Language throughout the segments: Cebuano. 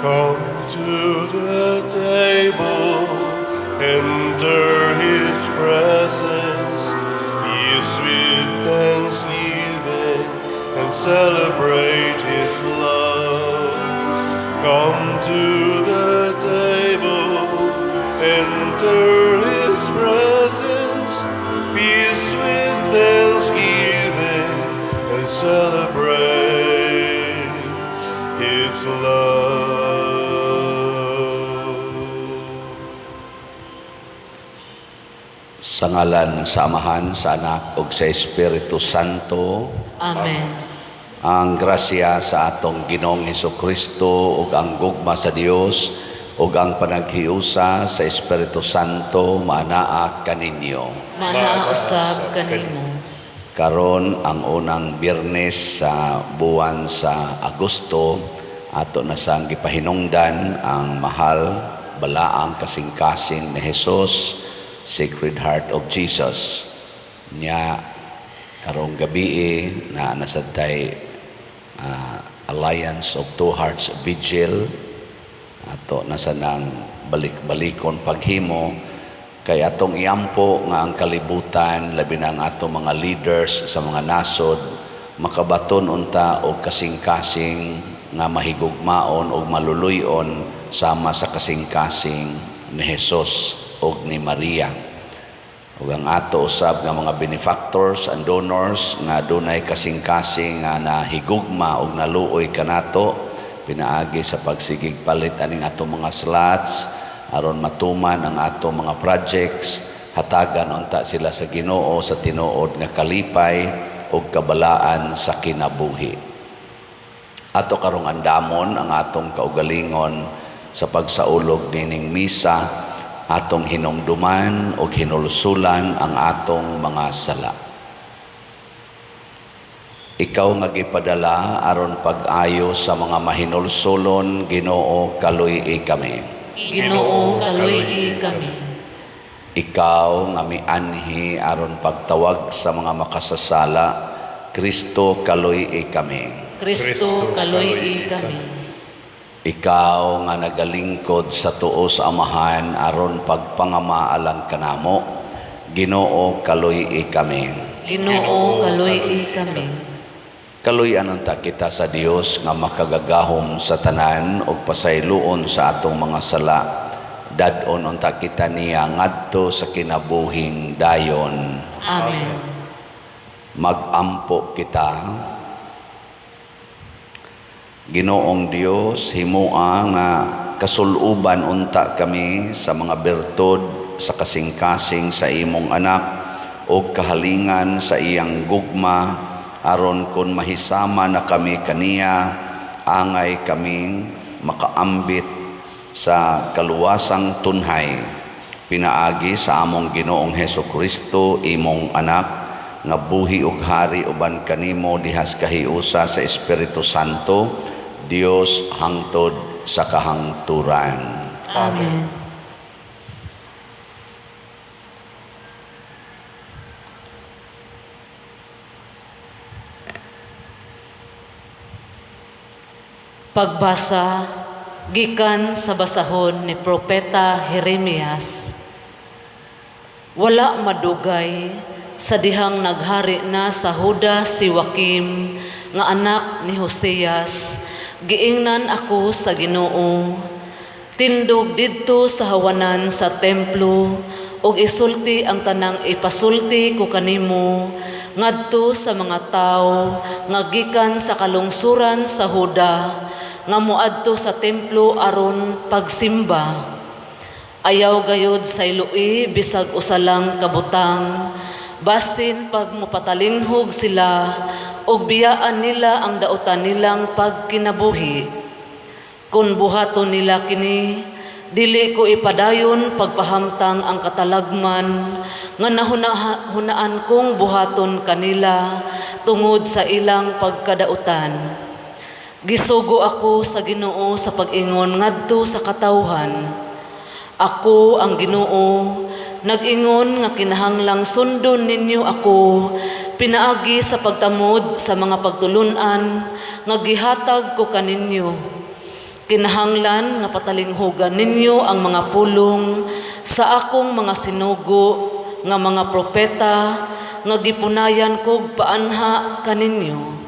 Come to the table, enter his presence, feast with thanksgiving, and celebrate his love. Come to the table, enter his presence, feast with thanksgiving, and celebrate his love. Sa ngalan sa Amahan, sa Anak ug sa Espiritu Santo. Amen. Ang grasya sa atong Ginoong Hesukristo ug ang gugma sa Dios ug ang panaghiusa sa Espiritu Santo maanaa kaninyo. Maanaa usab kanimo. Karon ang unang Biyernes sa buwan sa Agosto, ato na sang gipahinungdan ang mahal balaang kasing-kasing ni Jesus, Sacred Heart of Jesus. Nya karong gabi na nasadtay Alliance of Two Hearts Vigil, ato na sanang balik-balikon paghimo kay atong iampo nga ang kalibutan, labi na ang atong mga leaders sa mga nasod, makabaton unta og kasing-kasing nga mahigugmaon og maluluy-on sama sa kasing-kasing ni Jesus og ni Maria. Ug ang ato usab nga mga benefactors and donors nga dunay kasing-kasing nga nahigugma og naluoy kanato pinaagi sa pagsigig palit aning ato mga slots aron matuman ang ato mga projects, hatagan unta sila sa Ginoo sa tinuod nga kalipay ug kabalaan sa kinabuhi. Ato karong andamon ang atong kaugalingon sa pagsaulog nining misa, atong hinumduman ug hinulsulan ang atong mga sala. Ikaw nga gipadala aron pag-ayo sa mga mahinulsulon, Ginoo, kaluy-i kami. Ginoo, kaluy-i kami. Ikaw nga mianhi aron pagtawag sa mga makasasala, Kristo, kaluy-i kami. Kristo, kaluy-i kami. Ikaw nga nagalingkod sa tuo sa Amahan aron pagpangama alang kanamo, Ginoo, kaluy-i kami. Ginoo, kaluy-i kami. Kaluy-an unta kita sa Dios nga makagagahom sa tanan ug pasayloon sa atong mga sala. Dad-on unta kita niya ngadto sa kinabuhing dayon. Amen. Magampo kita. Ginoong Dios, himua nga kasuluban unta kami sa mga bertud sa kasing-kasing sa imong anak ug kahalingan sa iyang gugma, aron kun mahisama na kami kaniya, angay kaming makaambit sa kaluwasang tunhay pinaagi sa among Ginoong Hesukristo, imong anak, nga buhi ug hari uban kanimo dihas kahiusa sa Espiritu Santo, Dios, hangtod sa kahangturan. Amen. Pagbasa gikan sa basahon ni Propeta Jeremias. Wala madugay sa dihang naghari na sa Huda si Joaquim nga anak ni Hoseas, giingnan ako sa Ginoo, tindog didto sa hawanan sa templo ug isulti ang tanang ipasulti ko kanimo ngadto sa mga tawo nga gikan sa kalungsuran sa Huda nga moadto sa templo aron pagsimba. Ayaw gayod sayloi bisag usa lang kabutang, basin pag mopatalinghog sila ug biyaan nila ang dautan nilang pagkinabuhi. Kun buhaton nila kini, dili ko ipadayon pagpahamtang ang katalagman nga nahunaan kong buhaton kanila tungod sa ilang pagkadautan. Gisugo ako sa Ginoo sa pag-ingon ngadto sa katawhan. Ako ang Ginoo, nag-ingon nga kinahanglang sundon ninyo ako pinaagi sa pagtamod sa mga pagtulunan nga gihatag ko kaninyo. Kinahanglan nga patalinghugan ninyo ang mga pulong sa akong mga sinugo nga mga propeta nga gipunayan kog paanha kaninyo.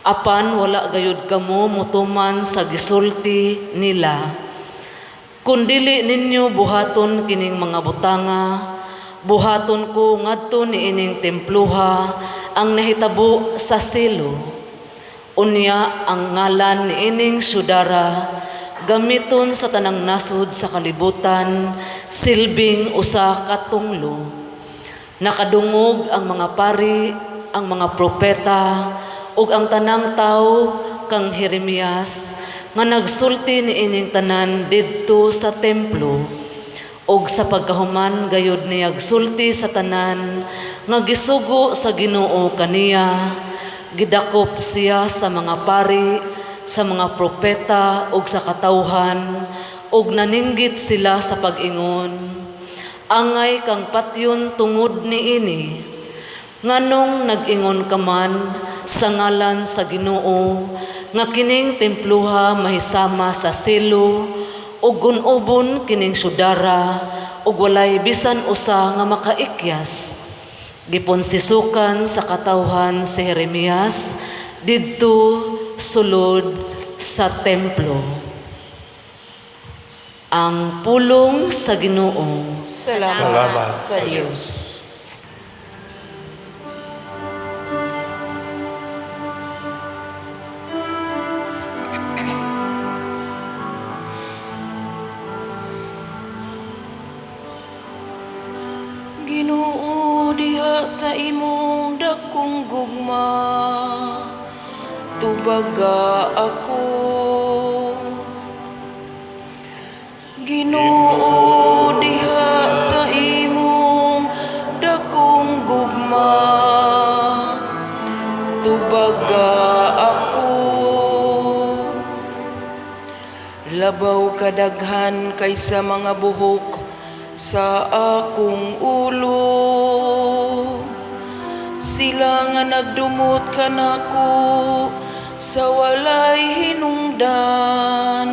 Apan wala gayud kamo motuman sa gisulti nila. Kun dili ninyo buhaton kining mga butanga, buhaton ko ngadto niining templuha ang nahitabo sa Silo. Unya ang ngalan niining syudara gamiton sa tanang nasod sa kalibutan silbing usa ka tunglo. Nakadungog ang mga pari, ang mga propeta ug ang tanang tawo kang Jeremias nga nagsulti niining tanan didto sa templo. Ug sa pagkahuman gayud niyagsulti sa tanan nga gisugo sa Ginoo kaniya, gidakop siya sa mga pari, sa mga propeta ug sa katawhan, ug naninggit sila sa pag-ingon, angay kang patyon tungod niini. Nganong nag-ingon ka man sa ngalan sa Ginoo nga kining templuha mahisama sa Silo ug gun-obon kining syudara ug walay bisan usa nga makaikyas. Giponsisukan sa katawhan si Jeremias didto sulod sa templo. Ang pulong sa Ginoo. Salamat, Salamat sa Dios. Ginoo, diha sa imong dakong gugma, tubaga ako. Ginoo, diha sa imong dakong gugma, tubaga ako. Labaw kadaghan kaysa mga buhok sa akong ulo. Sila nga nagdumot kanako sa walay hinungdan.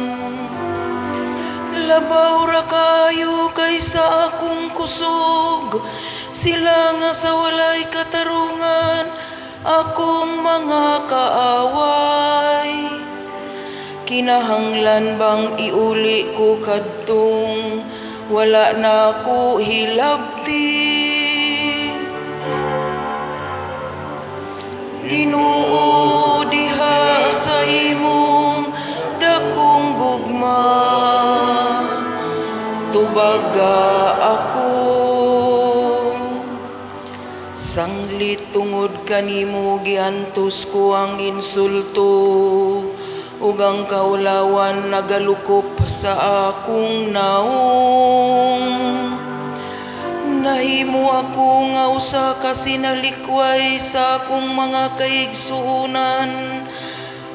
Labaw ra kayo kaysa akong kusog, sila nga sa walay katarungan akong mga kaaway. Kinahanglan bang iuli ko kadtong wala na ko hilabti? Ginoo, diha sa imong dakong gugma, tubaga ako. Sanglit tungod kanimo giantos ko ang insulto, ug ang kaulawan nagalukop sa akong naong. Nahimo ako nga usa ka sinalikway sa akong mga kaigsuonan,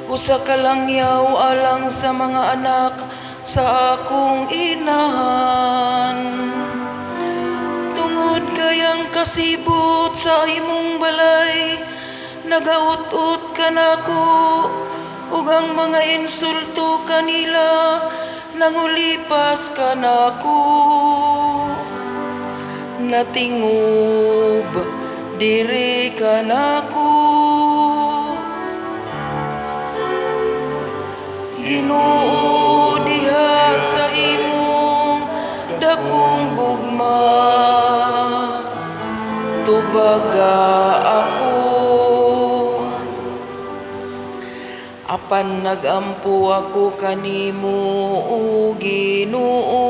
usa ka langyaw alang sa mga anak sa akong inahan. Tungod kayang kasibot sa imong balay, nagaut-ut kanako, ug ang mga insulto kanila nangulipas kanako. Natingob diri kanako. Ginoo, diha sa imong dakong gugma, tubaga ako. Apan nagampo ako kanimo, o Ginoo,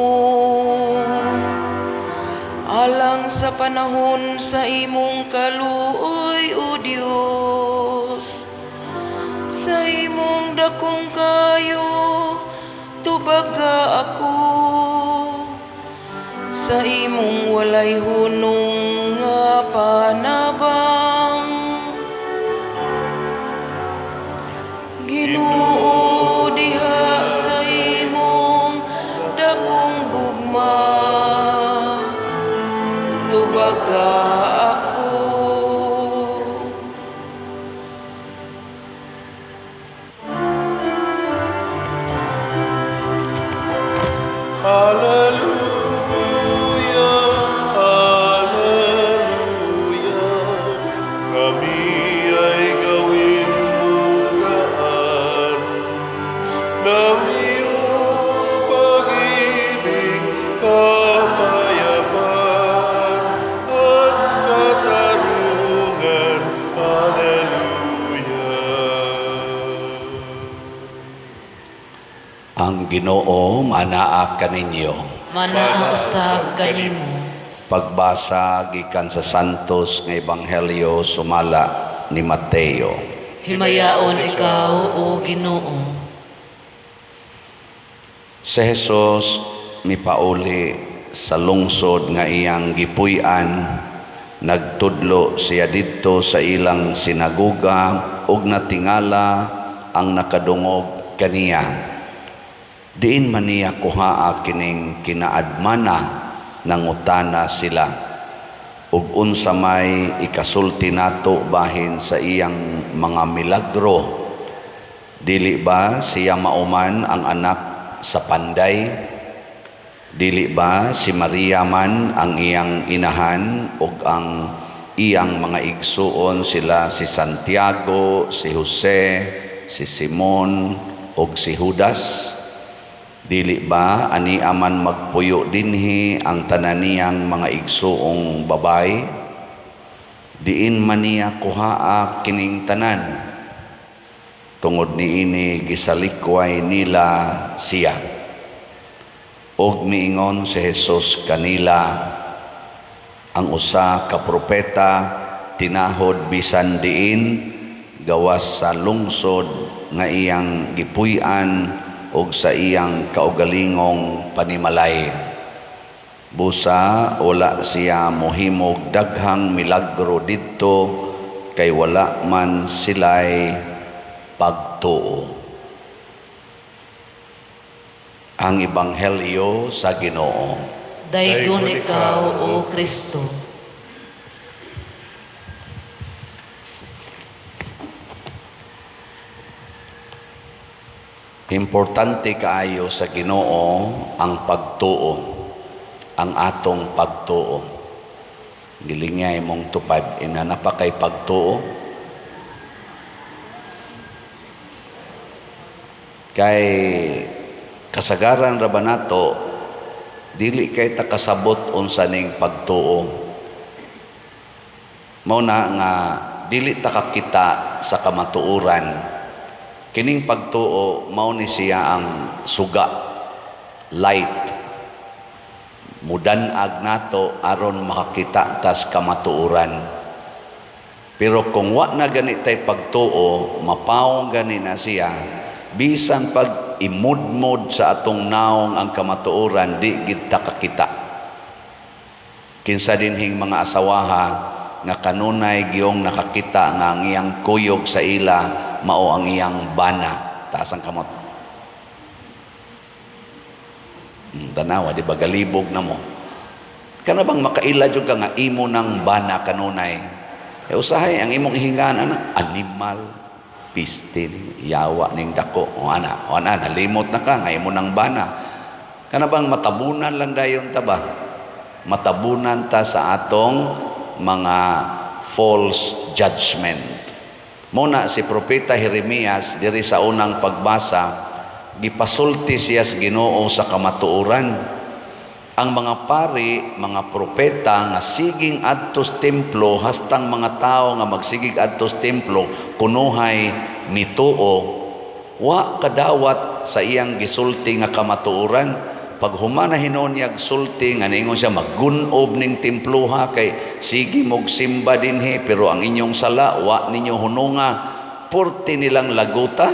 alang sa panahon sa imong kaluoy, o Dios. Sa imong dakong kayo, tubaga ako. Sa imong walay hunong nga panabang, Ginoo, diha sa imong dakong gugma, tubaga ako. Alleluia, Alleluia. Kami ay gawin mong daan ng iyong pag-ibig, kapayapaan at katarungan. Alleluia. Ang Ginoo manaa kaninyo. Manaa usab kanimo. Pagbasa gikan sa Santos nga Ebanghelyo sumala ni Mateo. Himayaon ikaw, o Ginoo. Si Jesus mipauli sa lungsod nga iyang gipuy-an, nagtudlo siya didto sa ilang sinagoga ug natingala ang nakadungog kaniya. Diin man niya kuhaa kining kinaadmana, nangutana sila. Ug unsa may ikasulti nato bahin sa iyang mga milagro? Dili ba siya mauman ang anak sa panday? Dili ba si Maria man ang iyang inahan ug ang iyang mga igsuon sila si Santiago, si Jose, si Simon ug si Judas? Dili ba ani aman magpuyo dinhi ang tanan niyang mga igsuong babay? Diin man niya kuhaa kining tanan? Tungod niini gisalikway nila siya. Og miingon si Jesus kanila, ang usa ka propeta tinahod bisan diin gawas sa lungsod nga iyang gipuy-an og sa iyang kaugalingong panimalay. Busa wala siya mohimog daghang milagro didto kay wala man sila'y pagtuo. Ang Ebanghelyo sa Ginoo. Daygon ikaw, O Kristo. Importante kaayo sa Ginoo ang pagtuo, ang atong pagtuo. Gilingay mong tupad, ina na pa kay pagtuo. Kay kasagaran ra ba nato, dili kay ta kasabot unsa ning pagtuo. Mao na nga dili ta kakita sa kamatuoran. Kining pagtuo mao ni siya ang suga, light. Mudan-ag nato aron makakita tas kamatuoran. Pero kung wa na gani tay pagtuo, mapawong gani na siya, bisan pag imudmod sa atong naong ang kamatuoran, di gid ta kakita. Kinsa dinhing mga asawaha nga kanunay giyong nakakita nga ang iyang kuyog sa ila mao ang iyang bana, taas ang kamot. Tanawa, di ba galibog na mo? Kana bang makaila jud ka nga imo nang bana kanunay? Usahay ang imong ihingan ana, animal, piste, yawa ning dako. O ana, o ana, nalimot na ka nga imo nang bana. Kana bang matabunan lang dayon ta ba? Matabunan ta sa atong mga false judgment. Muna si Propeta Jeremias diri sa unang pagbasa, gipasulti siya sa Ginoo sa kamatuoran. Ang mga pari, mga propeta nga siging adtos templo, hastang mga tawo nga magsigig adtos templo kunuhay mituo, wa kadawat sa iyang gisulti nga kamatuoran. Pag humana hinuon niya sulti nga niingon siya maggunob ning temploha kay sige mog simba dinhi pero ang inyong sala wa ninyo hununga, purti nilang laguta.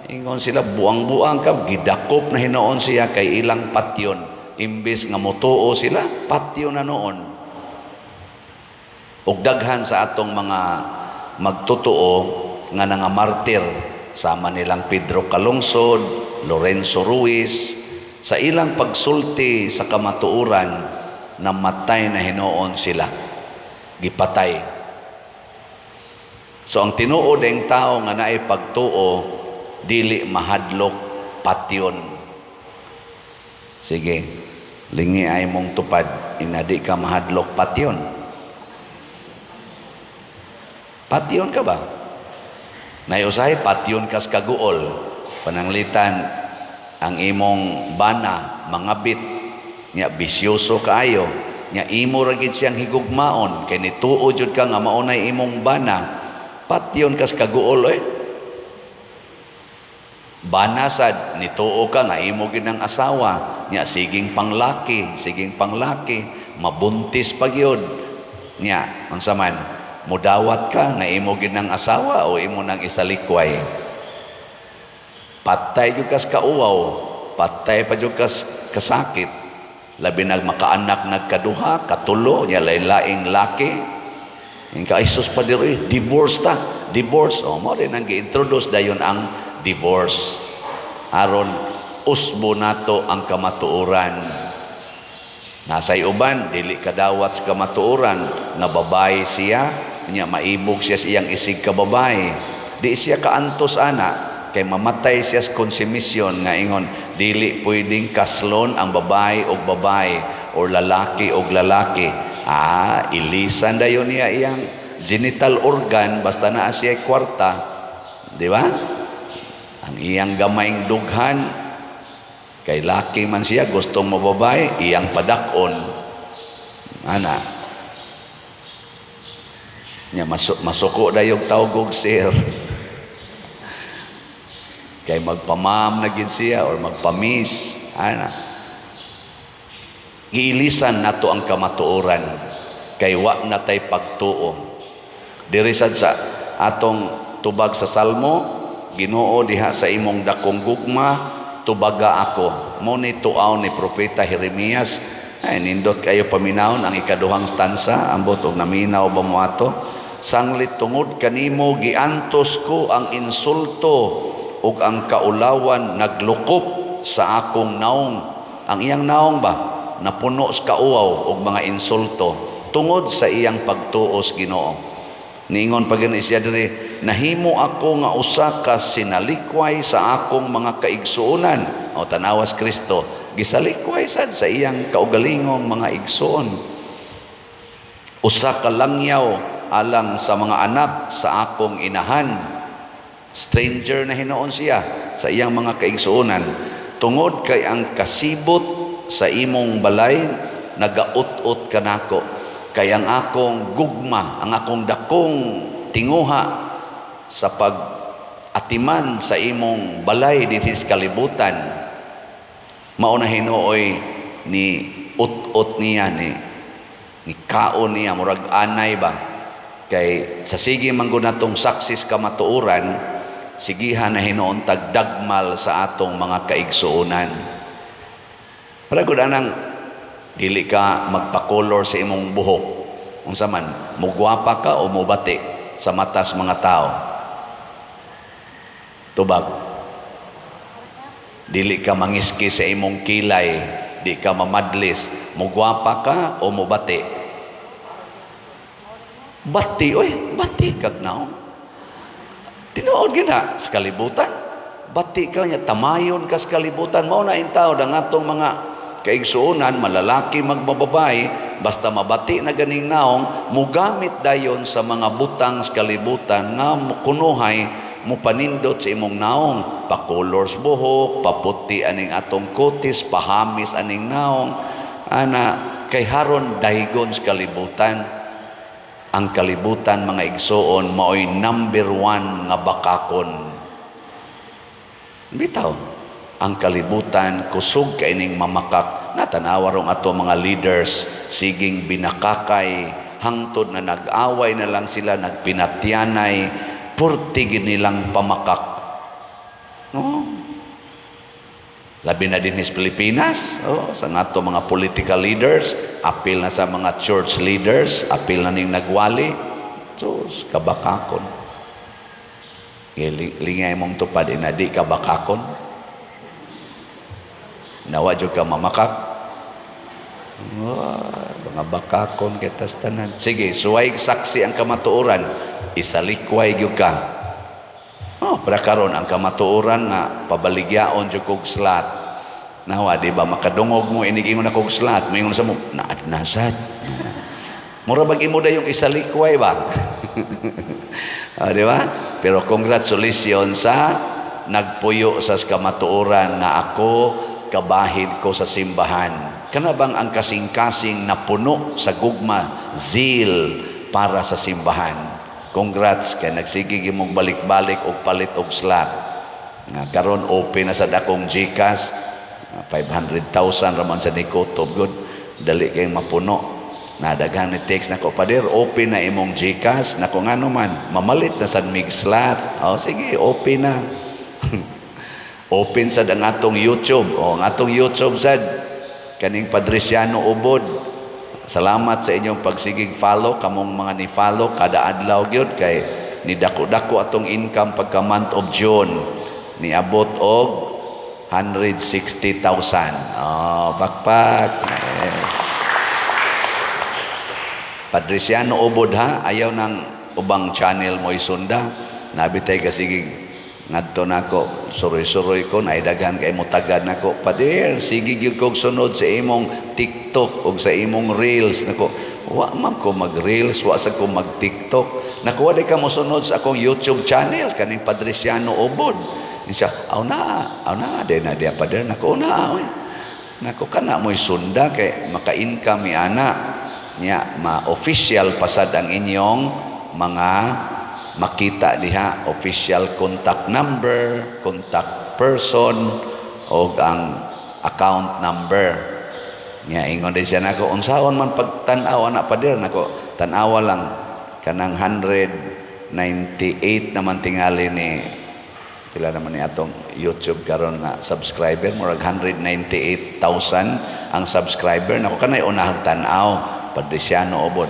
Ingon sila buang-buang ka, gidakop na hinuon siya kay ilang patyon. Imbis nga motuo sila, patyon na noon. Ug daghan sa atong mga magtotoo nga nangamartir sama nilang Pedro Calungsod, Lorenzo Ruiz, sa ilang pagsulti sa kamatuoran, namatay na hinuon sila, gipatay. So ang tinuod ang tao nga naay pagtuo, dili mahadlok patyon. Sige, lingi ay mong tupad, inadi ka mahadlok patyon. Patyon ka ba? Nayusahay, patyon kas kaguol. Pananglitan, ang imong bana, mangabit, nya bisyoso kaayo, nya imo ra gid siyang higugmaon, kay nituo jud ka nga maunay imong bana, patyon kas kaguol eh. Bana sad nituo ka nga imo gid ang asawa, nya siging panglaki, mabuntis pa gyud. Nya unsa man, mudawat ka nga imo gid ang asawa o imo nang isalikway. Patay gyud kas kauwaw, patay pa gyud kas kasakit. Labi nag makaanak nagkaduha, katulo, nya lain-laing laki. Yung ka Jesus pa diri, eh, divorce ta, divorce. O mo rin ang gi-introduce dayon ang divorce. Aron usbo nato ang kamatuoran. Nasay uban dili kadawat sa kamatuoran nga babae siya, nya maibog siya sa iyang isig ka babae. Di siya kaantos ana kay mamatay siya sa konsumisyon nga ingon dili pwedeng kaslon ang babae og babae or lalaki og lalaki. Ah, ilisan dayon niya iyang genital organ basta naa siya kwarta, di ba? Ang iyang gamayng dughan kay laki man siya gustong mababay, iyang padak-on ana nya masuko dayong tawgog sir kay magpamam na gid siya or magpamis ana. Giilisan nato ang kamatuoran kay wa na tay pagtuo. Diri sad sa atong tubag sa Salmo, Ginoo diha sa imong dakong gugma tubaga ako. Mo ni tuaw ni propeta Jeremias. Ay nindot kayo paminawon ang ikaduhang stanza, ambot og naminaw ba mo ato? Sanglit tungod kanimo giantos ko ang insulto ug ang kaulawan naglukop sa akong naong. Ang iyang naong ba napuno sa kauwaw og mga insulto tungod sa iyang pagtuos Ginoo. Niingon pa gani siya diri, nahimo ako nga usa ka sinalikway sa akong mga kaigsuonan. O tanawas Kristo, gisalikway sad sa iyang kaugalingong mga igsuon. Usa ka langyaw alang sa mga anak sa akong inahan. Stranger na hinuon siya sa iyang mga kaigsuonan. Tungod kay ang kasibot sa imong balay nagaut-ut kanako. Kay ang akong gugma, ang akong dakong tinguha sa pag-atiman sa imong balay dinhi sa kalibutan, mao na hinuoy ni ut-ut niya, ni kaon niya, murag anay ba? Kay sa sige man gud natong saksis kamatuoran, sigihan na hinuon tagdagmal sa atong mga kaigsuonan. Para gud anang dili ka magpakolor sa imong buhok. Unsa man, mugwapa ka o mubati sa matas mga tao? Tubag. Dili ka mangiski sa imong kilay, di ka mamadlis, mugwapa ka o mubati? Bati, oy, bati kag naong. Tinuod gina sa kalibutan. Bati ka niya, tamayon ka sa kalibutan. Mao na intaw ang atong mga kaigsuonan, malalaki magbababae, basta mabati na ganing naong, mugamit dayon sa mga butang sa kalibutan nga kunuhay mupanindot sa imong naong. Pakolors buhok, paputi aning atong kutis, pahamis aning naong. Ana, kay haron daygon sa kalibutan. Ang kalibutan mga igsuon maoy number 1 nga bakakon. Bitaw, ang kalibutan kusog kay ning mamakak. Natanawa rong ato mga leaders siging binakakay hangtod na nag-away na lang sila, nagpinatyanay, purti gid nilang pamakak. No? Labi na din sa Pilipinas, oh, sa ngato mga political leaders, apil na sa mga church leaders, apil na ning nagwali. So, kabakakon. Lingay mong tupad, ina di kabakakon. Nawa jud ka mamakak. Oh, mga bakakon kay tas tanan. Sige, suway saksi ang kamatuoran, isalikway gyud ka. Oh, para karon ang kamatuoran nga pabaligyaon jud kog slot. Nawa, di ba, makadungog mo, inigingon akong slot, moingon sa mo, naad nasad. Mura bag imo dayong isalikway ba? Ah, di ba? Pero congratulations sa nagpuyo sa kamatuoran nga ako kabahid ko sa simbahan. Kana bang ang kasing-kasing napuno sa gugma, zeal para sa simbahan. Congrats kay nagsige mong balik-balik og palit og slot. Nga karon open na sa dakong GCash, 500,000 raman sa ni kutob good. Dali kay mapuno. Nadaghan ni text nako, "Pader, open na imong GCash." Nako, ngano man? Mamalit na sad mig slot. Oh, sige, open na. Open sad ang atong YouTube. Oh, ang atong YouTube sad kaning Padriciano Ubod. Salamat sa inyong pagsigig follow, kamong mga ni follow kada adlaw gyud, kay ni dako-dako atong income pagka month of June. Niabot og 160,000. Oh, pakpak. Eh. Padriciano Ubod ha, ayaw ng ubang channel mo isunda. Nabitay kasi ngadto nako, suroy-suroy ko, naidaghan kay mo tagad nako. "Pader, sige gyud kog sunod sa imong TikTok ug sa imong Reels." Nako, wa man ko mag-Reels, wa sa ko mag-TikTok. Nako, wa ka mo sunod sa akong YouTube channel kaning Padriciano Ubod. Siya, "Aw na, aw na, di na diya, pader." Nako, na, oy. Nako, kana mo'y sunda kay maka-income mi ana niya, ma-official pasad ang inyong mga makita diha, official contact number, contact person o ang account number niya. Ingon din siya nako, "Unsaon man pagtan-aw ana, pader?" Nako, tan-awa lang kanang 198 naman tingali ni pila naman ni atong YouTube karon nga subscriber, murag 198,000 ang subscriber. Nako, kanay unahang tan-aw, Padriciano Obod.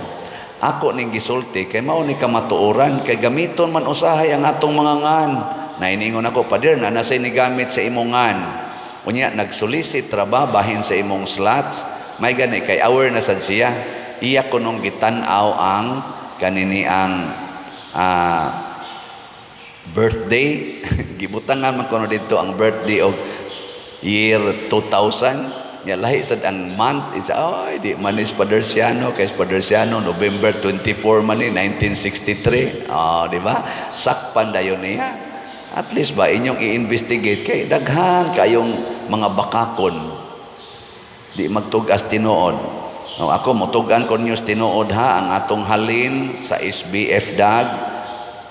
Ako ning gisulti kay mao ni kamatuoran, kay gamiton man usahay ang atong mga ngan. Nainingon ako, "Pader, na nasay ni gamit sa imong ngan. Unya nagsolicit ra ba bahin sa imong slots?" May gani kay aware na sad siya. Iya kunong gitan-aw ang kanini ang birthday. Gibutangan man kuno dito ang birthday og year 2000 nya, lahi sad ang month. Isa, "Ay, di man ni Paderciano, kay Paderciano November 24 man ni 1963." Oh, di ba? Sakpan dayon niya. At least ba inyong i-investigate kay daghan kayong mga bakakon di magtug-as tinuod. Oh, ako motug-an ko ninyo tinuod ha, ang atong halin sa SBF DAG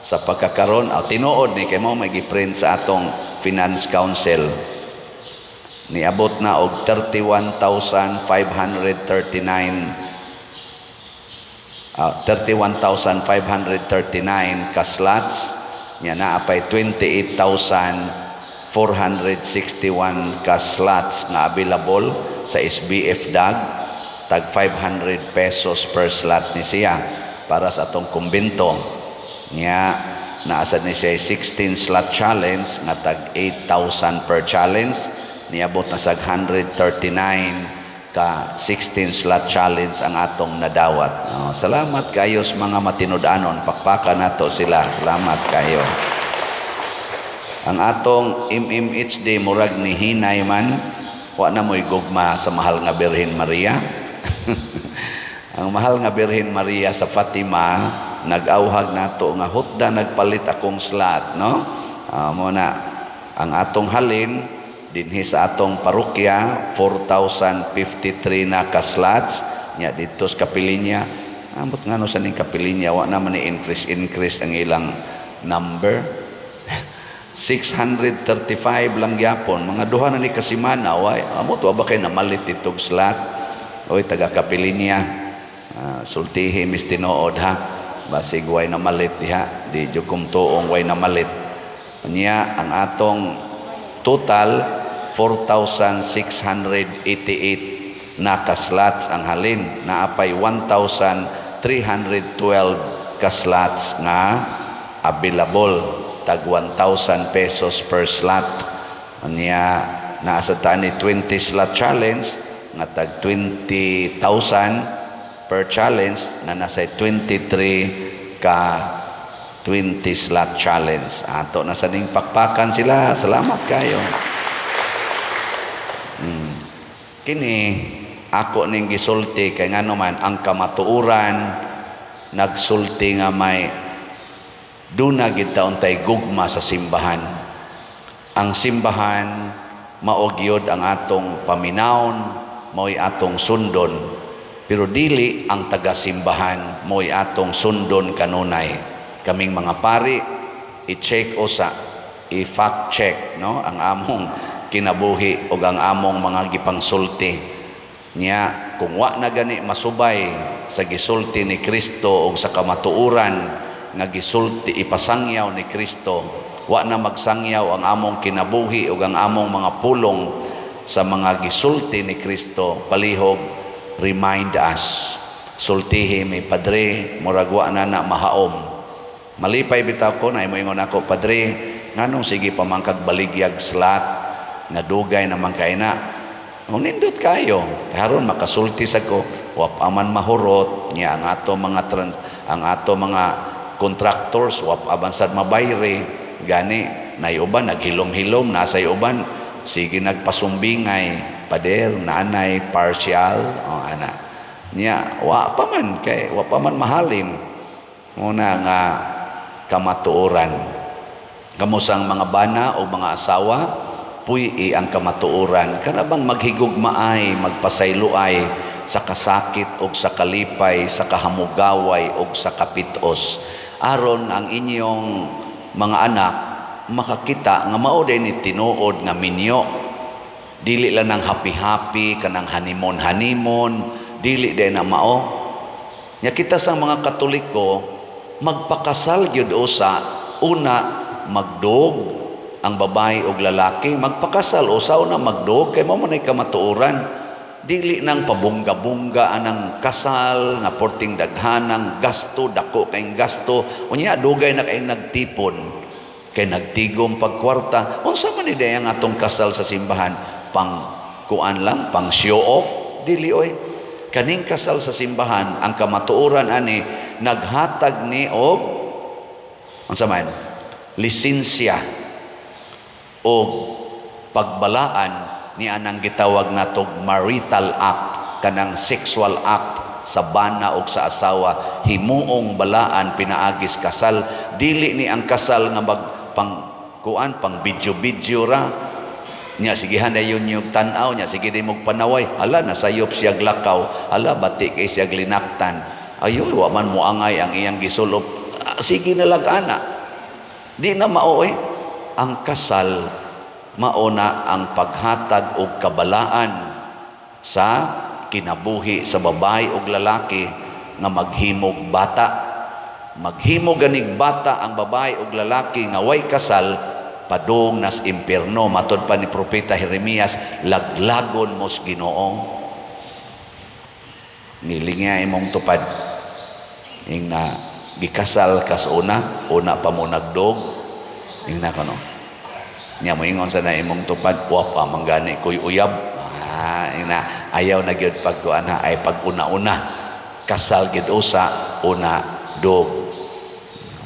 sa pagkakaron, oh, tinuod ni kay mao may giprint sa atong Finance Council, niabot na og 31,539, 31,539 ka slots nya, naa pay 28,461 ka slots nga available sa SBF DAG. Tag 500 pesos per slot ni siya para sa atong kumbento. Nya naa sad ni siya 16 slot challenge nga tag 8,000 per challenge. Niabot na sa 139 ka 16 slot challenge ang atong nadawat. Oh, salamat kayo sa mga matinud-anon. Pakpakan nato sila. Salamat kayo. Ang atong MMHD murag ni hinay man, wa na mo'y gugma sa mahal nga Birhen Maria. Ang mahal nga Birhen Maria sa Fatima, nag-awhag nato nga hutda nagpalit akong slot, no? Mo na ang atong halin dinhi sa atong parokya, 4,053 na ka slots nya. Dito sa kapilinya, amot ngano sa ning kapilinya wa naman ni increase increase ang ilang number, 635 lang gyapon, mga duha na ni kasimana. Way amot, wa ba kay namalit itog slot? Oy, taga kapilinya, sultihi mis tinuod ha, basig way namalit diha. Di jud kum tuong way namalit. Nya ang atong total, 4,688 na ka-slots ang halin, naapay 1,312 ka-slots nga available, tag 1,000 pesos per slot. Nya naa sa tani 20 slot challenge nga tag 20,000 per challenge, na nasa 23 ka 20 slot challenge. Ato na sa ning pakpakan sila. Salamat kayo. Kini ako ning gisulti kay ngano man ang kamatuoran nagsulti nga may duna gid ta untay gugma sa simbahan. Ang simbahan mao gyud ang atong paminawon, mao'y atong sundon. Pero dili ang taga-simbahan mao'y atong sundon kanunay. Kaming mga pari, i-check usa, i-fact check, no, ang among kinabuhi o ang among mga gipangsulti. Nya kung wa na gani masubay sa gisulti ni Kristo o sa kamatuoran nga gisulti ipasangyaw ni Kristo, wa na magsangyaw ang among kinabuhi o ang among mga pulong sa mga gisulti ni Kristo, palihog remind us. Sultihi mi, "Padre, murag wa na na mahaom." Malipay bitaw ko na moingon ako, "Padre, nganong sige pa man kag baligyag slot nga dugay naman kay na?" O nindot kayo. Karon makasulti sa ko, wa pa man mahurot niya ang ato mga contractors, wa pa man sad mabayre. Gani nay uban naghilom-hilom, nasa uban sige nagpasumbingay, "Pader, nanay partial." O ana. Niya wa pa man kay wa pa man mahalin. Muna nga kamatuoran. Kamusang mga bana o mga asawa, puy ang kamatuoran. Kana bang maghigugmaay, magpasayloay sa kasakit o sa kalipay, sa kahamugaway o sa kapitos. Aron ang inyong mga anak makakita nga mao din ni tinuod nga minyo. Dili lang ng happy-happy, kanang honeymoon-honeymoon, dili din na mao. Nya kita sa mga Katoliko, magpakasal gyud usa, una magdog ang babae og lalaki, magpakasal usa una magdog kay mao man ay kamatuoran. Dili nang pabungga-bungga anang kasal nga porting daghanang gasto, dako kayong gasto. Unya dugay na kayong nagtipon kay nagtigom pagkwarta. Unsa man ni ang atong kasal sa simbahan? Pang kuan lang, pang show off? Dili oy. Kaning kasal sa simbahan, ang kamatuoran ani naghatag ni og unsa man lisensya o pagbalaan ni anang gitawag natog marital act, kanang sexual act sa bana og sa asawa, himuong balaan pinaagis kasal. Dili ni ang kasal nga mag pang kuan, pang video-video ra nya sigihan dayon yung tan-aw nya, sige di mog panaway, hala, nasayop siya lakaw, hala, bati kay siya linaktan, ayoy, wa man moangay ang iyang gisulop. Ah, sige na lang ana, di na mao eh. Ang kasal mao na ang paghatag og kabalaan sa kinabuhi sa babae og lalaki nga maghimog bata. Maghimo ganig bata ang babae og lalaki nga way kasal, padung nas impierno. Matod pa ni Propeta Jeremias, laglagon mos Ginoo. Nilingya imong tupad ing na gikasal kas una, una pa mo nagdog, ing na kono nya moingon sa na imong tupad, "Wa pa man gani koy uyab." Ah, ing na ayaw na gyud pagkuan ha, ay pag una-una kasal gid usa una dog.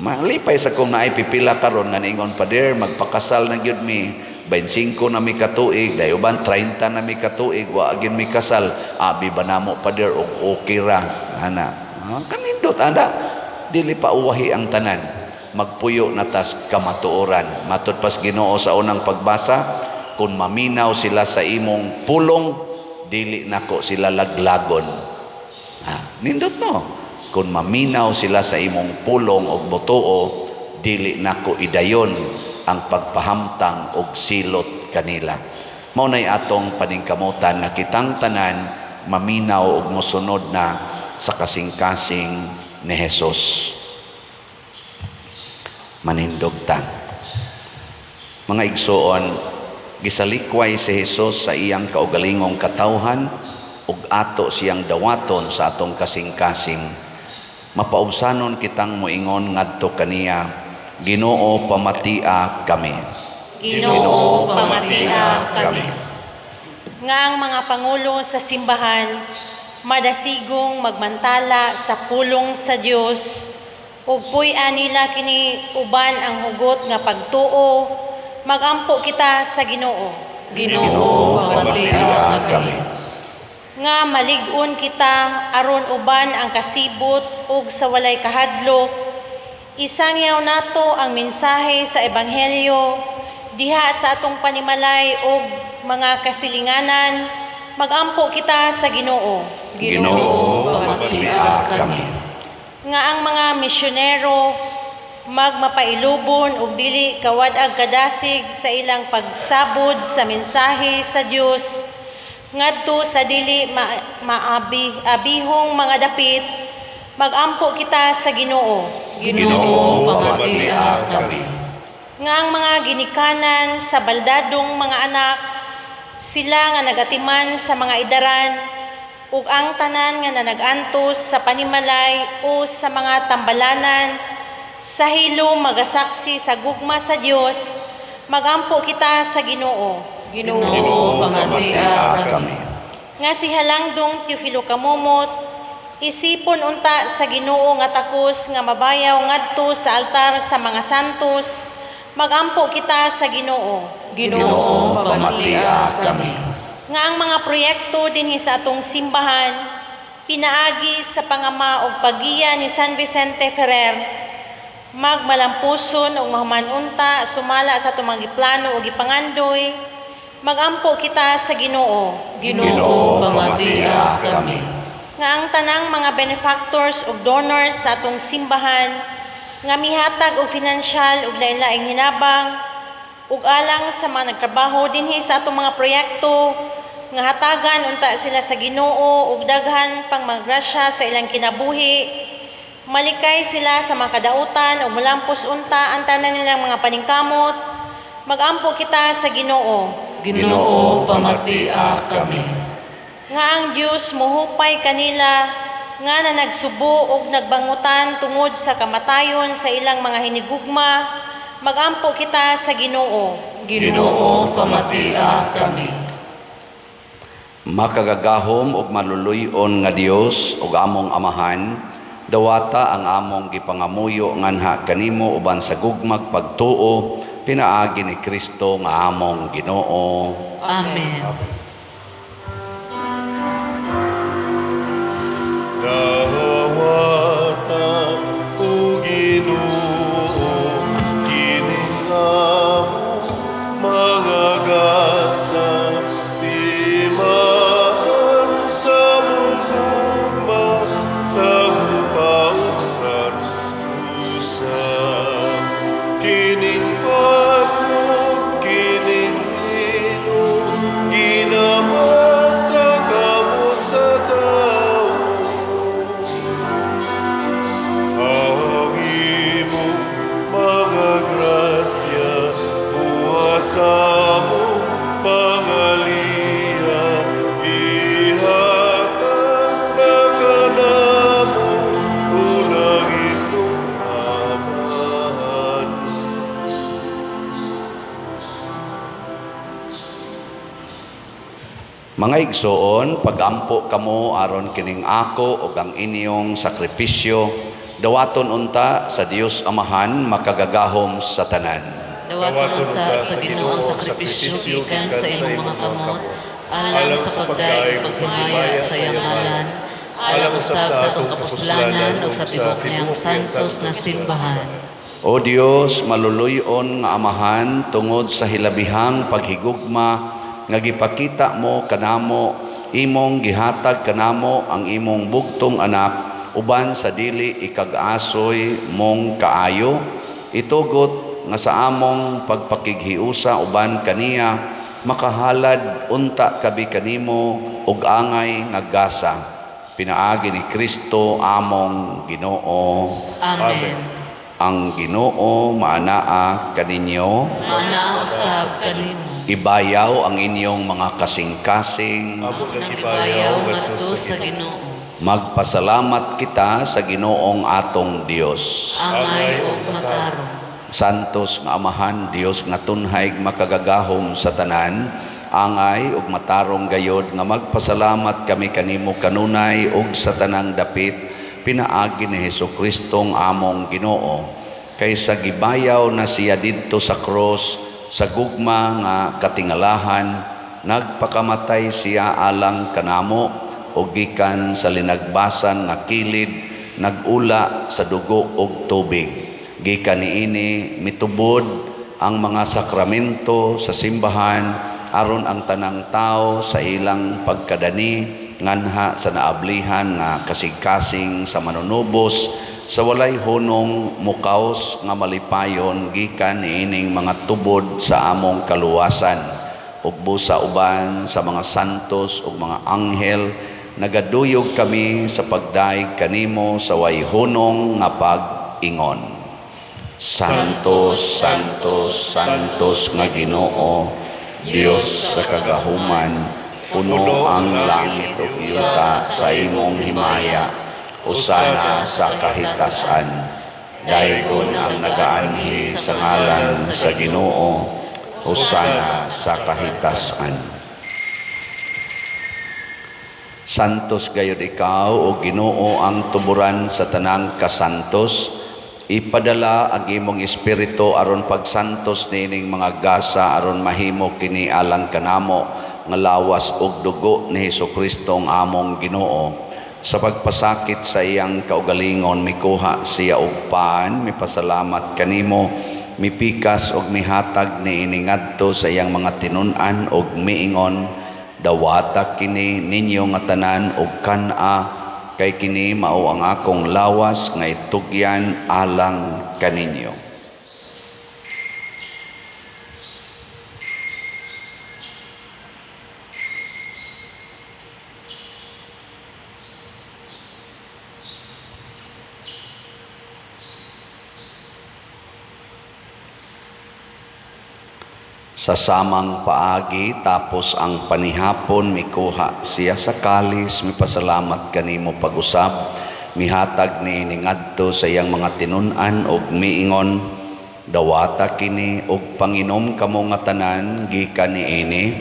Malipay sa kung naay pipila karon nga niingon, "Pader, magpakasal na gyud mi. 25 na mi katuig, dayo uban 30 na mi katuig, wa gyud mi kasal. Abi ba namo, pader, og okay ra?" Ana. Ah, kanindot ana. Dili pa uwahi ang tanan. Magpuyo na tas kamatuoran. Matod pas Ginoo sa unang pagbasa, kung maminaw sila sa imong pulong, dili nako sila laglagon. Ah, nindot no? Kung maminaw sila sa imong pulong og motuo, dili nako idayon ang pagpahamtang og silot kanila. Mao nay atong paningkamutan nga kitang tanan maminaw og mosunod na sa kasing-kasing ni Jesus. Manindog ta. Mga igsuon, gisalikway si Jesus sa iyang kaugalingong katawhan ug ato siyang dawaton sa atong kasing-kasing. Mapaubsanon kitang moingon ngadto kaniya, "Ginoo, pamatia kami." Ginoo, pamatia kami. Nga ang mga pangulo sa simbahan madasigong magmantala sa pulong sa Dios ug puy-an nila kini uban ang hugot nga pagtuo, magampo kita sa Ginoo. Ginoo, pamatia kami. Nga malig-on kita aron uban ang kasibot ug sa walay kahadlok isangyaw nato ang mensahe sa ebanghelyo diha sa atong panimalay ug mga kasilinganan, magampo kita sa Ginoo. Ginoo, pamatia kami. Nga ang mga misyonero magmapailubon ug dili kawad-ag kadasig sa ilang pagsabod sa mensahe sa Dios ngadto sa dili maabi abihong mga dapit, magampo kita sa Ginoo. Ginoo, pamatia kami. Nga ang mga ginikanan sa baldadong mga anak, sila nga nagatiman sa mga idaran ug ang tanan nga nanagantos sa panimalay o sa mga tambalanan sa hilom magasaksi sa gugma sa Dios, magampo kita sa Ginoo. Ginoo, pamatia kami. Nga si Halangdong Teofilo Camomot isipon unta sa Ginoo nga takos nga mabayaw ngadto sa altar sa mga santos, magampo kita sa Ginoo. Ginoo, pamatia kami. Nga ang mga proyekto dinhi sa atong simbahan pinaagi sa pangama og paggiya ni San Vicente Ferrer magmalampuson ug mahuman unta sumala sa atong mga giplano ug gipangandoy, magampo kita sa Ginoo. Ginoo, pamatia kami. Nga ang tanang mga benefactors ug donors sa atong simbahan nga mihatag og financial ug lain-laing hinabang ug alang sa mga nagtrabaho dinhi sa atong mga proyekto, nga hatagan unta sila sa Ginoo ug daghan pang mga grasya sa ilang kinabuhi, malikay sila sa mga kadautan ug molampos unta ang tanan nilang mga paningkamot, magampo kita sa Ginoo. Ginoo, pamatia kami. Nga ang Dios mohupay kanila nga nanagsubo og nagbangutan tungod sa kamatayon sa ilang mga hinigugma, magampo kita sa Ginoo. Ginoo, pamatia kami. Makagagahom ug maluluy-on nga Dios ug among Amahan, dawata ang among gipangamuyo nganha kanimo uban sa gugmag pagtuo pinaagi ni Kristo nga among Ginoo. Amen. Dawata, o Ginoo, kining among mga gasa, timaan sa among gugma, sa ug sa hustosa. Kining panog, kining lino, ginama sa kamot sa tawo. Ang imong mga grasya, muha sa among pangaliya, ihatag na kanamo, o langitnong Amahan. Mga igsoon, pagampo kamo aron kining ako ug ang inyong sakripisyo, dawaton unta sa Dios Amahan makagagahom sa tanan. Dawaton unta sa Ginoo ang sakripisyo gikan sa imong mga kamot, alang sa pagdayeg ug paghimaya sa iyang ngalan, alang usab sa atong kapuslanan ug sa tibuok niyang santos nga simbahan. O Dios, maluluy-on nga Amahan, tungod sa hilabihang paghigugma nga gipakita mo kanamo, imong gihatag kanamo ang imong bugtong anak uban sa dili ikag-asoy mong kaayo, itugot nga sa among pagpakighiusa uban kaniya makahalad unta kabi kanimo og angay nga gasa, pinaagi ni Kristo among Ginoo. Amen. Ang Ginoo maanaa kaninyo. Maanaa usab kanimo. Ibayaw ang inyong mga kasing-kasing. Amo Nang ibayaw ngadto sa Ginoo. Magpasalamat kita sa Ginoong atong Dios. Angay ug matarong. Santos nga Amahan, Dios nga tunhay makagagahom sa tanan, angay ug matarong gayod nga magpasalamat kami kanimo kanunay ug sa tanang dapit pinaagi ni Hesus Kristong among Ginoo. Kaysa gibayaw na siya didto sa krus sa gugma nga katingalahan, nagpakamatay siya alang kanamo. ug gikan sa linagbasan nga kilid nag-ula sa dugo ug tubig. Gikan niini mitubod ang mga sakramento sa simbahan aron ang tanang tao sa ilang pagkadani nganha sa naablihan nga kasing-kasing sa manunubos sa walay hunong mukaos nga malipayon gikan niining mga tubod sa among kaluwasan. Ug busa uban sa mga santos ug mga anghel nagaduyog kami sa pagdayeg kanimo sa way hunong nga pag-ingon. Santo, Santo, Santos nga Ginoo, Dios sa kagahuman, puno ang langit ug yuta sa imong himaya. Hosana sa kahitasan. Daygon ang nagaanhi sa ngalan sa Ginoo. Hosana sa kahitasan. Santos gayud ikaw o Ginoo, ang tuburan sa tanang kasantos. Ipadala ang imong espiritu aron pagsantos niining mga gasa aron mahimo kini alang kanamo nga lawas ug dugo ni Hesukristo ang among Ginoo. Sa pagpasakit sa iyang kaugalingon mikuha siya og pan, mipasalamat kanimo, mipikas og mihatag niini ngadto sa iyang mga tinun-an og miingon, dawata kini ninyo nga tanan og kan-a, kay kini mao ang akong lawas nga itugyan alang kaninyo. Sa samang paagi, tapos ang panihapon, mikuha siya sa kalis, mipasalamat kanimo pag-usab, mihatag niini ngadto sa iyang mga tinun-an og miingon, dawata kini og panginom kamo nga tanan gikan niini,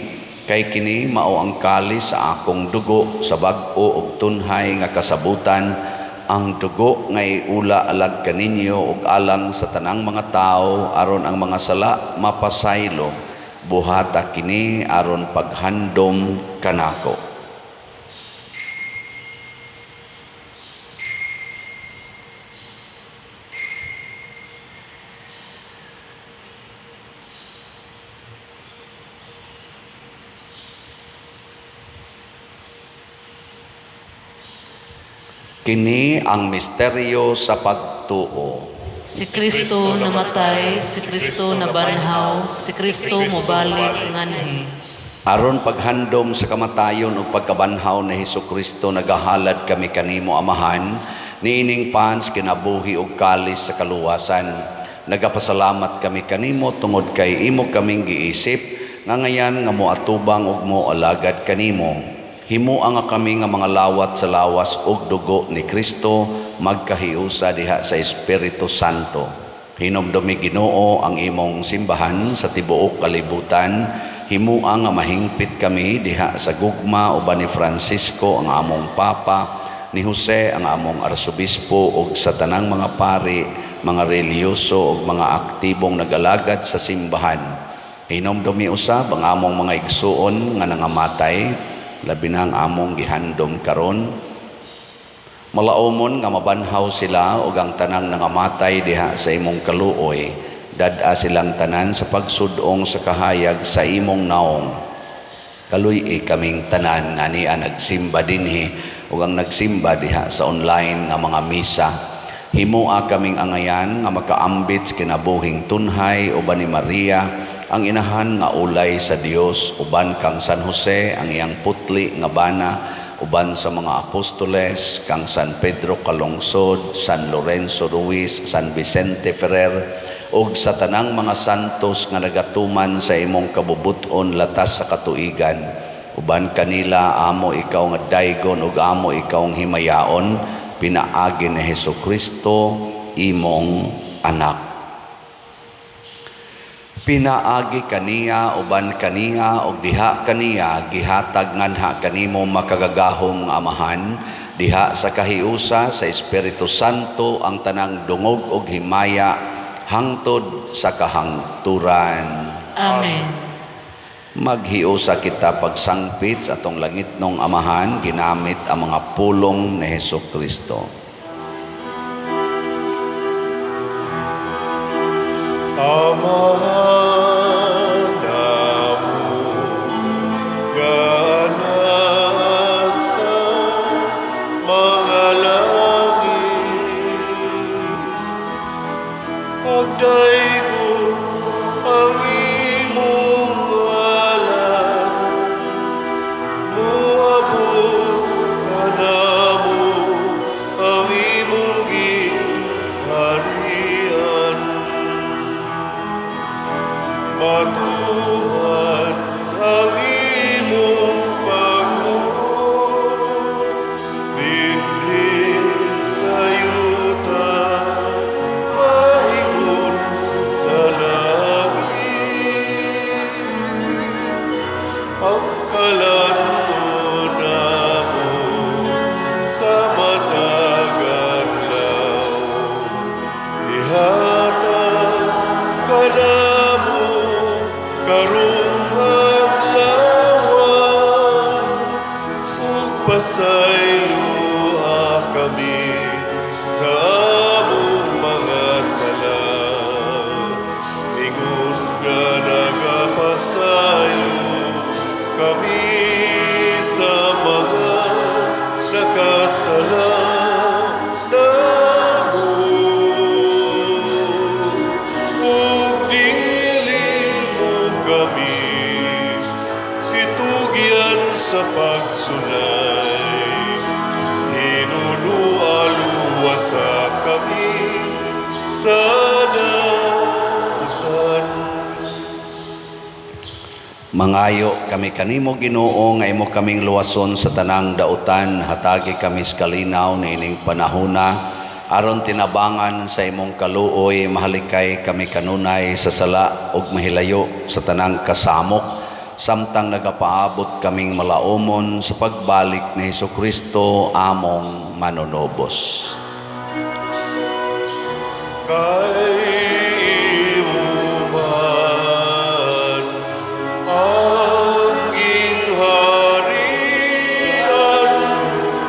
kay kini mao ang kalis sa akong dugo sa bag-o og tunhay nga kasabutan, ang dugo nga iula alag kaninyo ug alang sa tanang mga tawo aron ang mga sala mapasaylo. Buhata kini aron paghandom kanako. Kini ang misteryo sa pagtuo. Si Kristo namatay, si Kristo nabanhaw, si Kristo mobalik nganhi. Aron paghandom sa kamatayon ug pagkabanhaw ni Hesukristo, nagahalad kami kanimo Amahan, niining pans kinabuhi ug kalis sa kaluwasan. Nagapasalamat kami kanimo tungod kay imo kaming giisip nga ngayan nga moatubang ug moalagad kanimo. Himua nga kami nga mga lawat sa lawas ug dugo ni Kristo magkahiusa diha sa Espiritu Santo. Hinumdumi Ginoo ang imong simbahan sa tibuok kalibutan. Himua nga mahingpit kami diha sa gugma uban ni Francisco ang among Papa, ni Jose ang among Arsobispo ug sa tanang mga pari, mga relihiyoso ug mga aktibong nagalagad sa simbahan. Hinumdumi usab ang among mga igsuon nga nangamatay, labi na ang among gihandom karon. Malaumon nga mabanhaw sila ug ang tanang nangamatay diha sa imong kaluoy. Dad-a silang tanan sa pagsudong sa kahayag sa imong naong. Kaluy-i kaming tanan nga niya nagsimba dinhi ug ang nagsimba diha sa online nga mga misa. Himua kaming angayan nga makaambit sa kinabuhing tunhay uban ni Maria ang inahan nga ulay sa Dios, uban kang San Jose ang iyang putli nga bana, uban sa mga apostoles kang San Pedro Calungsod, San Lorenzo Ruiz, San Vicente Ferrer ug sa tanang mga santos nga nagatuman sa imong kabubut-on latas sa katuigan. Uban kanila amo ikaw nga daygon ug amo ikaw ang himayaon, pinaagi ni Hesukristo imong anak. Pinaagi kaniya, uban kaniya, ug diha kaniya, gihatag nganha kanimo makagagahom nga Amahan, diha sa kahiusa sa Espiritu Santo ang tanang dungog ug himaya hangtod sa kahangturan. Amen. Maghiusa kita pagsangpit sa atong langitnong Amahan ginamit ang mga pulong ni Hesus Kristo. Amahan namo nga nasa mga langit, pagdaygon ang imong ngalan, moabot kanamo ang imong gingharian. Matuman ang imong pagbuot dinhi sa yuta maingon sa langit. Ang kalan-on namo sa matag adlaw ihatag kanamo karong adlaw, ug pasayloa kami sa among mga sala, ingon nga nagapasaylo kami sa mga nakasala namo, ug dili mo kami itugyan sa pagsulay, hinunua luwasa kami sa dautan. Mangayo kami kanimo, Ginoo, nga imo kaming luwason sa tanang dautan. Hatagi kami sa kalinaw niining panahona aron tinabangan sa imong kaluoy mahalikay kami kanunay sa sala ug mahilayo sa tanang kasamok samtang nagapaabot kaming malaumon sa pagbalik ni Hesukristo among manunubos. Kay imo man ang gingharian,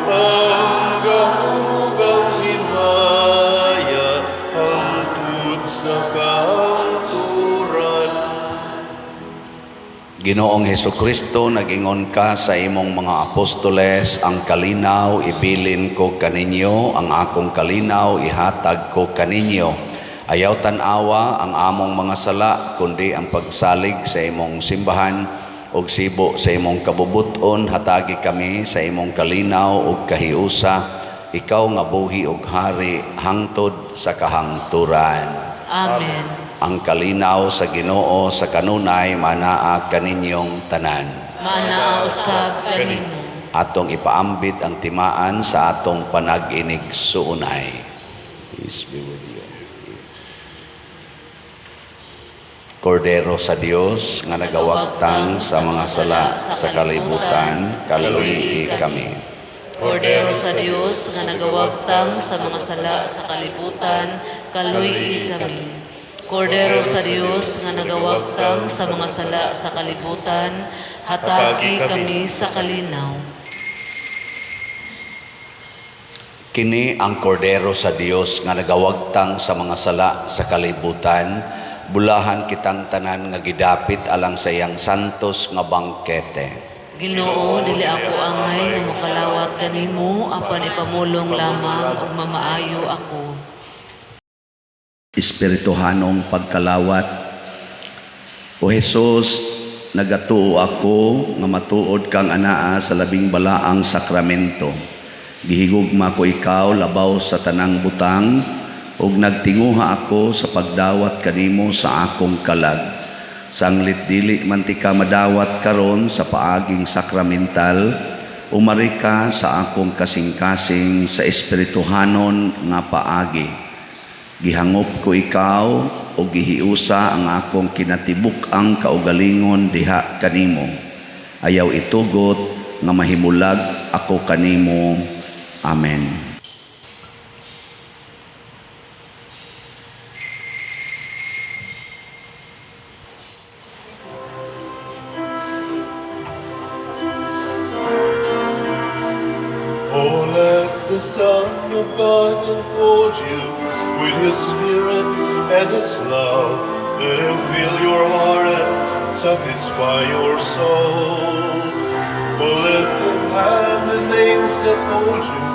ang gahom ug ang himaya, hangtod sa kahangturan. Ginoong Hesukristo, nagingon ka sa imong mga apostoles, "Ang kalinaw ibilin ko kaninyo, ang akong kalinaw ihatag ko kaninyo." Ayaw tan-awa ang among mga sala, kundi ang pagsalig sa imong simbahan, ug sibo sa imong kabubuton, hatagi kami sa imong kalinaw ug kahiusa, ikaw nga buhi ug hari hangtod sa kahangturan. Amen. Ang kalinaw sa Ginoo sa kanunay manaa kaninyong tanan. Maanaa usab kanimo. Atong ipaambit ang timaan sa atong panag-inigsuonay. Peace be with you. Kordero sa Dios nga nagawagtang sa mga sala sa kalibutan, kaluyi kami. Kordero sa Dios nga nagawagtang sa mga sala sa kalibutan, kaluyi kami. Kordero sa Dios nga nagawagtang sa mga sala sa kalibutan, hatagi kami sa kalinaw. Kini ang kordero sa Dios nga nagawagtang sa mga sala sa kalibutan, bulahan kitang tanan nga gidapit alang sa iyang santos nga bangkete. Ginoo, dili ako angay nga mokalawat kanimo, apan ipamulong lamang ug mamaayo ako. Espirituhanong pagkalawat. O Hesus, nagatuo ako nga matuod kang anaa sa labing balaang sakramento. Gihigugma ko ikaw labaw sa tanang butang ug nagtinguha ako sa pagdawat kanimo sa akong kalag. Sanglit dili man tika madawat karon sa paaging sakramental, umari ka sa akong kasing-kasing sa espirituhanon nga paagi. Gihangop ko ikaw o gihiusa ang akong kinatibuk-ang kaugalingon diha kanimo. Ayaw itugot nga mahimulag ako kanimo. Amen. the Son of God enfold you with His Spirit and His love. Let Him fill your heart and satisfy your soul. Oh, let Him have the things that hold you,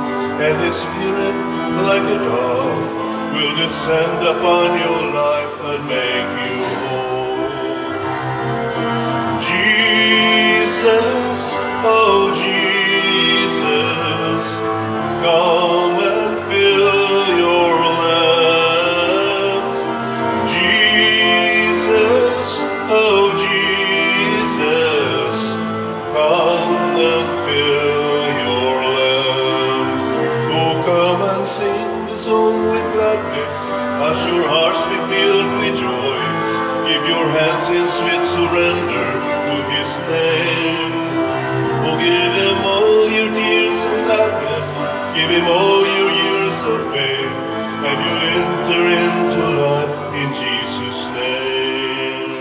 and His Spirit, like a dove, will descend upon your life and make you whole. Jesus, oh Jesus, come and fill your lamps. Jesus, oh Jesus, come and fill your lamps. Oh, come and sing the song with gladness, as your hearts be filled with joy. Give your hands in sweet surrender to His name. Oh, give Him all your tears and sadness. Give Him all your years of pain, and you'll enter into life in Jesus' name.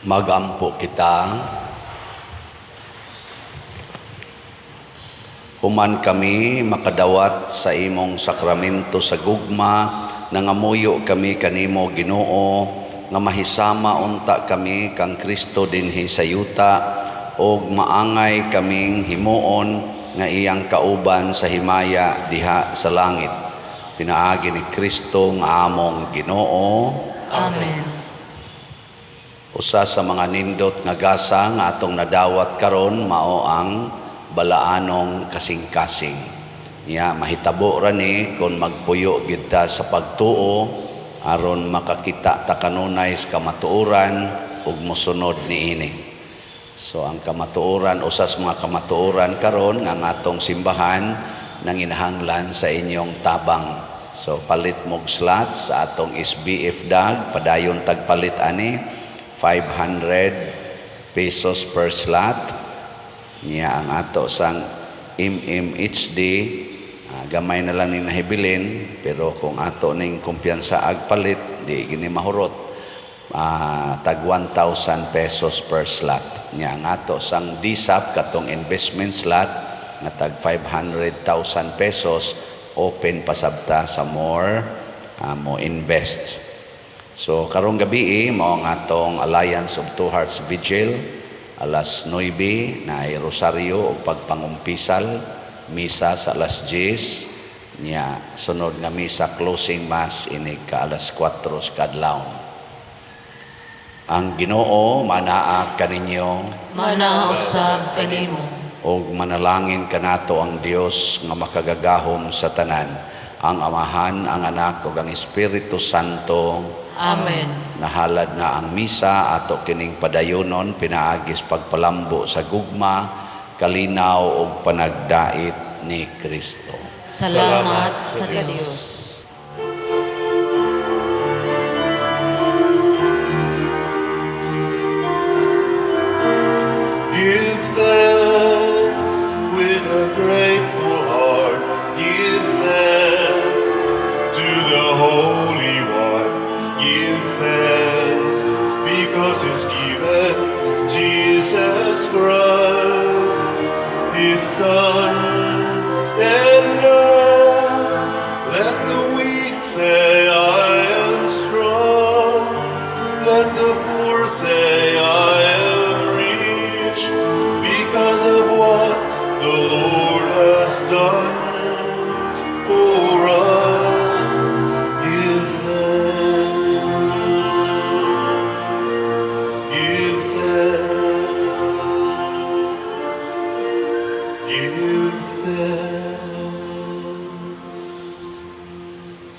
Magampo kita. Human kami makadawat sa imong sakramento sa gugma, nangamuyo kami kanimo, Ginoo, nga mahisama unta kami kang Kristo dinhi sa yuta ug maangay kaming himuon nga iyang kauban sa himaya diha sa langit. Pinaagi ni Kristo nga among Ginoo. Amen. Usa sa mga nindot nga gasa nga atong nadawat karon mao ang balaanong kasing-kasing. Nya mahitabo ra ni kon magpuyo gid ta sa pagtuo aron makakita ta kanunay sa kamatuoran ug mosunod niini. So ang kamatuoran, usa sa mga kamatuoran karon nga ang atong simbahan nanginahanglan sa inyong tabang. So palit mog slot sa atong SBF dag, padayon tagpalit ani 500 pesos per slot. Niya ang ato sang MMHD, gamay na lang ning nahibilin, pero kung ato ning kumpiyansa ag palit, di gini mahurot. Tag 1,000 pesos per slot. Niya ang ato sang DSAP katong investment slot nga tag 500,000 pesos, open pasabta sa more mo invest. So karong gabi mao ang atong Alliance of Two Hearts Vigil alas 9 na ay rosaryo o pagpangumpisal, misa sa alas 10, niya sunod nga misa closing mass ini ka alas 4 sa kadlawon. Ang Ginoo manaa kaninyo, Manaa usab kanimo. Og manalangin kanato ang Dios nga makagagahom sa tanan, ang Amahan, ang Anak ug ang Espiritu Santo. Amen. Nahalad na ang misa ato kining padayonon pinaagis pagpalambo sa gugma, kalinaw ug panagdait ni Kristo. Salamat sa Dios. Give thanks with a grateful heart. Give thanks to the Holy One. Give thanks because He's given Jesus Christ, His Son. And now let the weak say, I am strong. Let the poor say, I am rich, because of what the Lord has done